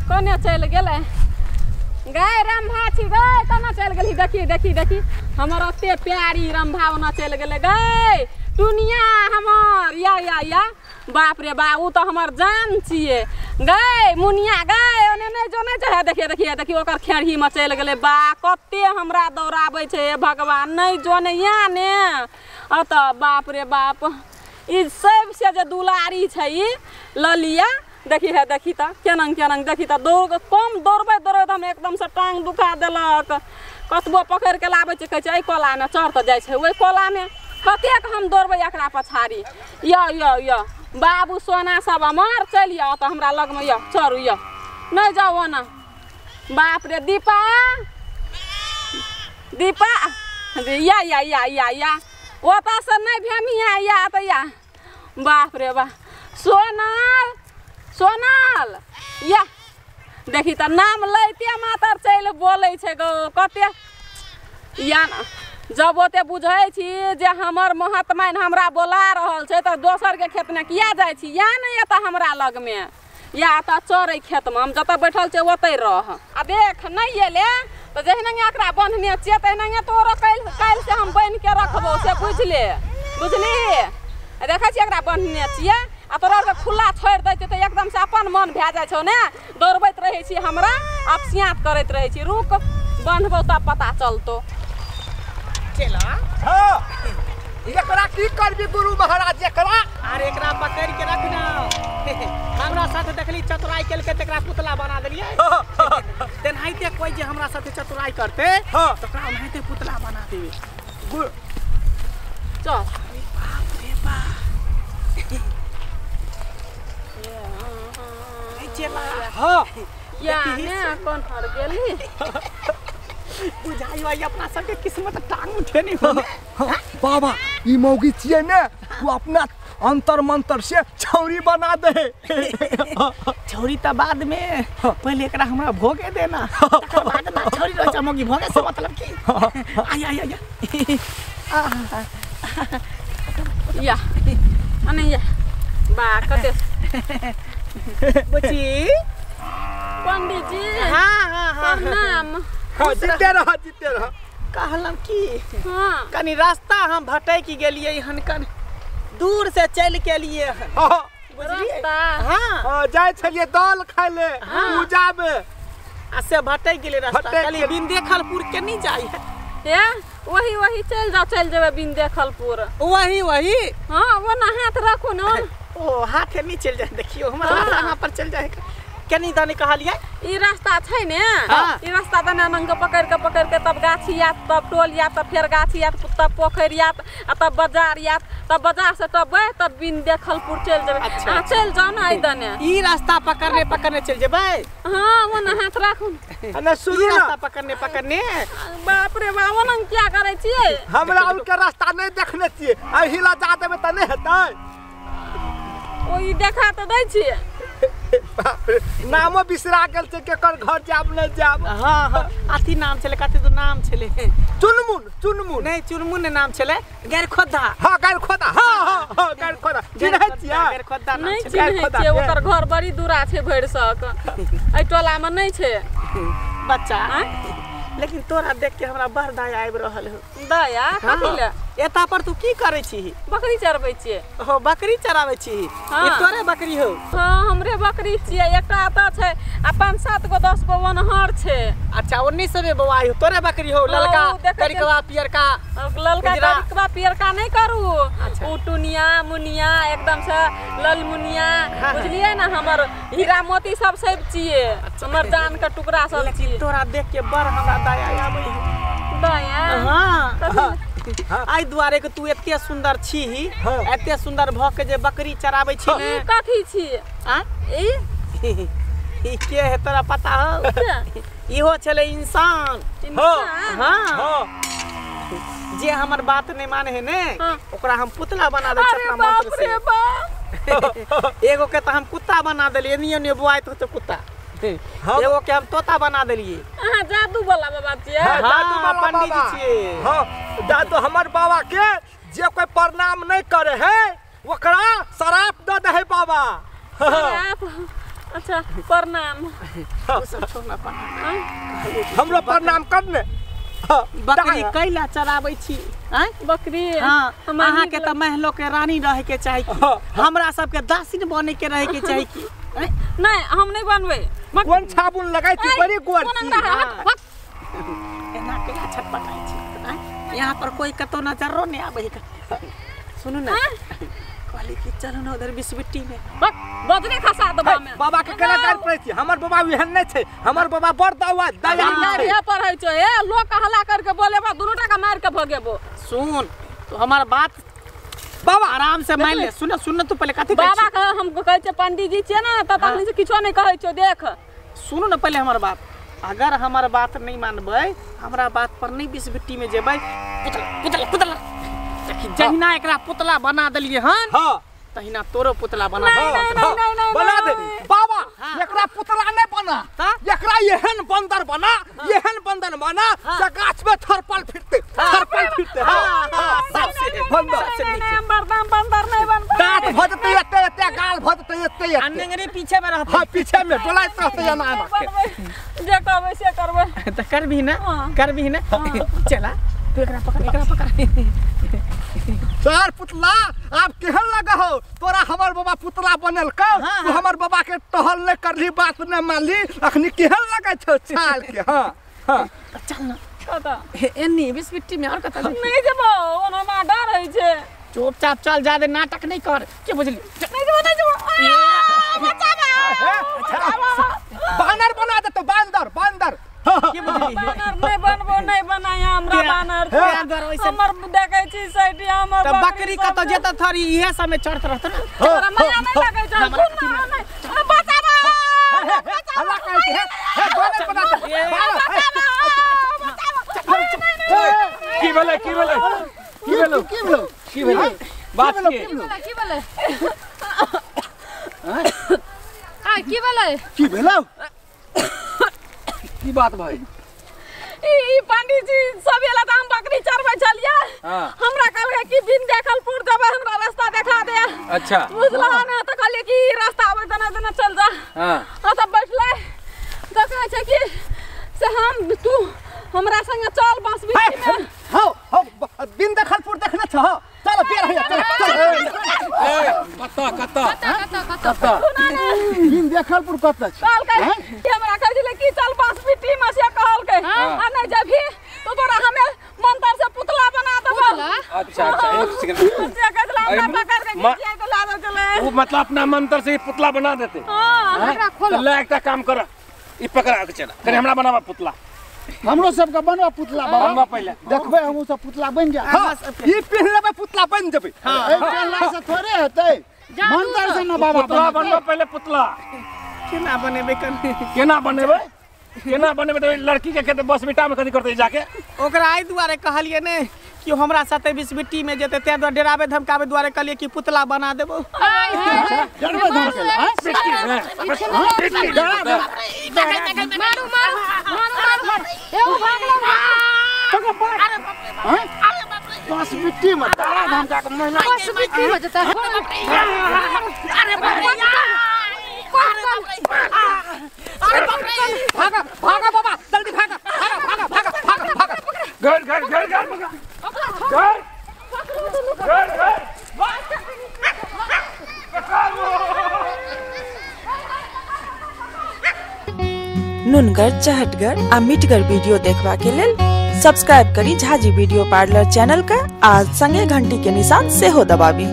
कोने चलि गेलै गाय रंभा छी गाय केना चलि गेली देखी देखी देखी हमर ओते प्यारी रंभा ओना चलि गेलै गाय टुनिया हमर या या या बाप रे बा उ तो हमर जान छियै गाय मुनिया गाय ओने नहि जो नहि जो देखिए देखिए देखिए ओकर खेरही में चलि गेलै बा कते हमरा दौड़ाबै छै हे भगवान नहि जो ने या ने अतऽ बाप रे बाप ई सबसे जे दुलारी छै ई ललिया देखी है देखी त केनंग केनंग देखी त दौड़ कम दौड़बै दौड़बै त हम एकदम से टांग दुखा देलक कतबो पकड़ के लाबै छै कहै छै एहि कोलामे चढ़ तऽ जाइ छै ओहि कोलामे कतेक हम दौड़बै एकरा पछाड़ी यौ यौ यौ बाबू सोना सब अमर चलि आउ तऽ हमरा लगमे यौ चढ़ू यौ नहि जाउ ओना बाप रे दीपा दीपा या या या या या ओतऽसँ नहि भेमिया या तऽ या बाप रे बा सोनल सोनल या देखी तऽ नाम लैते मातर चलि बोलै छै गो कते या जब ओते बुझै छी जे हमर महात्माइन हमरा बोला रहल छै तऽ दोसरके खेतमे किया जाइ छी या नहि एतऽ हमरा लगमे या एतऽ चरै खेतमे हम जतऽ बैठल छियै ओतहि रह आ देख नहि एलै तऽ जहिना एकरा बन्हने छियै तहिना तोरो काल्हि काल्हिसँ हम बान्हिके रखबौ से बुझले बुझली देखै छियै एकरा बन्हने छियै आ तोरा आरके खुला छोड़ि दै छियै तऽ एकदमसँ अपन मन भए जाइ छौ ने दौड़बैत रहै छी हमरा अपसियाँत करैत रहै छी रुक बन्हबौ तब पता चलतौ चला हां एकरा की करबी गुरु महाराज एकरा अरे एकरा पकड़ के रखना हमरा साथ देखली चतुराई केलकै तकरा पुतला बना देलियै तेनाहिते कोई जे हमरा साथे चतुराई करते तकरा ओनाहिते पुतला बना देबै चल बाप रे बाप चला हां या ने कोन हर गेली बुझाई भाई अपना सबके किस्मत टांग उठे नहीं हो बाबा ई मौगी छियै ने तू अपना अंतर मंतर से छौरी बना दे छौरी त बाद में पहले एकरा हमरा भोगे देना तकर बाद ना छौरी रह जा मौगी भोगे से मतलब की आई आई आई या अने या बा कते बच्ची पंडित जी हां हां हां प्रणाम हां जीते रह जीते रह कहलम की हां कनी रास्ता हम भटक गेलियै हन कन दूर से चल के लिए हन हां बुझलियै हां हां जाय छलियै दाल खाय ले पूजा में आ से भटक गेलै रास्ता खाली बिन देखलपुर के नहीं जाय है हे वही वही चल जाओ चल जेबै बिन देखलपुर वही वही हां वो ना हाथ रखू न ओ हाथ नहीं चल जाए देखियो हमरा हाथ पर चल जाए केनी दानी कहलियै ई रास्ता छै ने ई रास्ता दने नंग पकड़ के तब गाछी आयत तब टोल आयत तब फेर गाछी आयत तब पोखरि आयत आ तब बाजार आयत तब बाजार से टपबै तब बिन देखलपुर चलि जेबै। अहाँ चलि जाउ ने एहि दने ई रास्ता पकड़ने पकड़ने चलि जेबै। हां वो ना हाथ राखू ने सुनू ना रास्ता पकड़ने पकड़ने। बाप रे बाप वो नंग क्या करै छियै? हमरा उनके रास्ता नहीं देखने छियै, एहि ला जा देबै त नहीं हेतै। ओ ई देखा त दै छियै। बाप रे नामो बिसरा गेल छै केकर घर जाब नहीं जाब। हां हां अथी नाम छलै कथी तो नाम छलै चुनमुन। चुनमुन नहीं चुनमुन ने नाम छलै गैरखोदा। हां गैरखोदा। हां हां हां गैरखोदा चिन्है छियै? गैरखोदा नाम नहीं छलै। चिन्है छियै, ओकर घर बड़ी दूरा छै भरि सक, एहि टोला में नहीं छै बच्चा। लेकिन तोरा देख के हमरा बड़ दया आबि रहल हो। दया कथी ले? एता पर तू की करै छी? बकरी चरबै छियै। हो बकरी चराबै छी? ई तोरे बकरी हो? हां हमरे बकरी छियै, एकटा एतऽ छै आ 5-7 गो 10 गो ओनहर छै। अच्छा ओन्नी सबे बौआई हो, तोरे बकरी हो? ललका करिकवा पियरका? ललका करिकवा पियरका नहीं करू, उ टुनिया मुनिया एकदम से ललमुनिया बुझलियै ना, हमर हीरा मोती सब सब छियै, हमर जान के टुकड़ा सब छियै। तोरा देख के बड़ हमरा दया आबै हो। दया? हां आई दुआरे के तू एते सुंदर छी, एते सुंदर भ के जे बकरी चराबै छी ने। ई कथी छी? आ ई के है तोरा पता हो? इहो छलै इंसान। इंसान? हां जे हमर बात नहीं माने है ने ओकरा हम पुतला बना दै छी अपना मंत्र से। अरे बाप रे बाप। एगो के त हम कुत्ता बना देलियै, एनी ओनी बुआइत होते कुत्ता। एगो के हम तोता बना देलियै। अहाँ जादू वाला बाबा छियै? हां जादू वाला पंडित जी छियै। हां जादू हमर बाबा के जे कोई प्रणाम नहीं करे है ओकरा श्राप दे दे है बाबा। श्राप? अच्छा प्रणाम। ओ सब छोड़ ना प्रणाम। हमरो प्रणाम कर ने। बकरी कैला चराबै छी? आँय बकरी? हाँ, अहाँ के तऽ महलो के रानी रहे के चाही की, हमरा सबके दासिन बने के रहे के चाही की? नहीं हम नहीं बनबै। कोन साबुन लगाइ छी बड़ी गोर छी। एना केना छटपटाइ छी? यहाँ पर कोई कतौ नजरो नहीं आबै। सुनू ना कहली कि चलू ना उधर बिसबिट्टी में बजरे खसा दबा में। बाबा के केना गारि पड़ै छी? हमर बाबा एहन नहीं छै, हमर बाबा बड़ दवा दयालु छै। हे पढ़ै छौ हे लोक हल्ला करके बोलेबा दुनू टाका मार के भगेबो। सुन तो हमर बात बाबा आराम से मान ले। सुन सुन तू पहले कथि बाबा के हम कहै छै पंडित जी छियै ना त तखनी से किछो नहीं कहै छौ। देख सुनू ना पहले हमर बात, अगर हमर बात नहीं मानबै, हमरा बात पर नहीं बिसबिट्टी में जेबै, पुतला पुतला पुतला जहिना एकरा पुतला बना देलियै हन। हां तहिना तोरो पुतला बना दे। बना दे बाबा। एकरा पुतला नहीं बना, एकरा एहन बंदर बना, एहन बंदर बना से गाछ में थरपल फिरते थरपल फिरते। हां सबसे बंदर नहीं बंदर बंदर नहीं बनते। दांत भजते एते एते गाल भजते एते एते अंगरे पीछे में रहते। हां पीछे में डोलाइत रहते एना एना जे कहबै से करबै। त करबी ना, करबी ना। चला तू एकरा पकड़, एकरा पकड़। सर पुतला आप केहन लगा हो? तोरा हमर बाबा पुतला बनलकौ, तू हमर बाबा के टहल नहीं करली, बात नहीं मानली, अखनी केहन लगै छौ छाल के? हां हां चल ना कत एन्नी बिसबिट्टी में और कत नहीं जेबो, ओना मा डर होइ छै। चुपचाप चल, जादे नाटक नहीं कर के बुझली? नहीं जेबो नहीं जेबो। बचाबो बानर बना देतो, बांदर बांदर के बुझली? बानर नहीं बनबो, नहीं बनाया हमरा बानर। हमर देखै छी साइड हमर त बकरी कत जेत थरी इहे सब में चढ़त रहत ना। हमरा माया नहीं लगै छै। सुन ना नहीं अरे बचाबो हल्ला करै छै। हे बानर बना दे। की भेलै की भेलै की भेलै की भेलै की भेलै बात की भेलै की भेलै आ की भेलै की भेलौ की बात भाई? ई पंडित जी सब एला त हम बकरी चरबै छलियै। हमरा कहलकै कि बिन देखलपुर जेबै, हमरा रास्ता देखा दे। अच्छा बुझलह ना? त कहलियै कि ई रास्ता आबै देना देना चल जा। हां हां सब बैठलै त कहै छै कि से हम तू हमरा संगे चल बस बीच में। हां हां बिन देखलपुर देखने छ। चल बेर हैया चल चल। ए कत कत कत कत बिन देखलपुर कत छ? कहलकै कि हमरा कहै छलै कि चल बस बिटी में से कहलकै आ नहीं जबी तो तोरा हमे मंत्र से पुतला बना देबो। अच्छा अच्छा एक सेकंड। से कहै छलै हमरा पकड़ के खिचिया के लाबै छलै। वो मतलब अपना मंत्र से पुतला बना देते। हां एकरा खोल ले, एकटा काम कर, ई पकड़ा के चला कने हमरा बनावा पुतला। हमरो सबके बनवा पुतला बाबा। बनवा पहिले देखबै हमहु सब पुतला बन जा। हां ई पहिरबै पुतला बन जेबै। हां ए पहला से थोड़े हेतै, मंत्र से न बाबा पुतला बनवा पहिले। पुतला केना बनेबै? कने केना बनेबै? केना बनेबै? त लड़की के खेते बस बिटा में कथि करतै जाके? ओकरा एहि दुआरे कहलियै ने कि हमरा साथे बिसबिट्टी में जेतै, तें दुआरे डराबै धमकाबै दुआरे कहलियै कि पुतला बना देबो। डरबै धमकेला? मारू मारू मारू मारू ए ओ भागलो अरे बाप रे बस बिट्टी में डरा धमका के महिला बस बिट्टी में जेतै। अरे बाप रे अरे बाप रे भागा भागा बाबा जल्दी भागा भागा भागा भागा भागा भागा घर घर घर घर घर घर घर नुनगर चहटगर आ मिठगर वीडियो देखबा के लेल सब्सक्राइब करी झाजी वीडियो पार्लर चैनल के आ संगे घंटी के निशान सेहो दबाबी।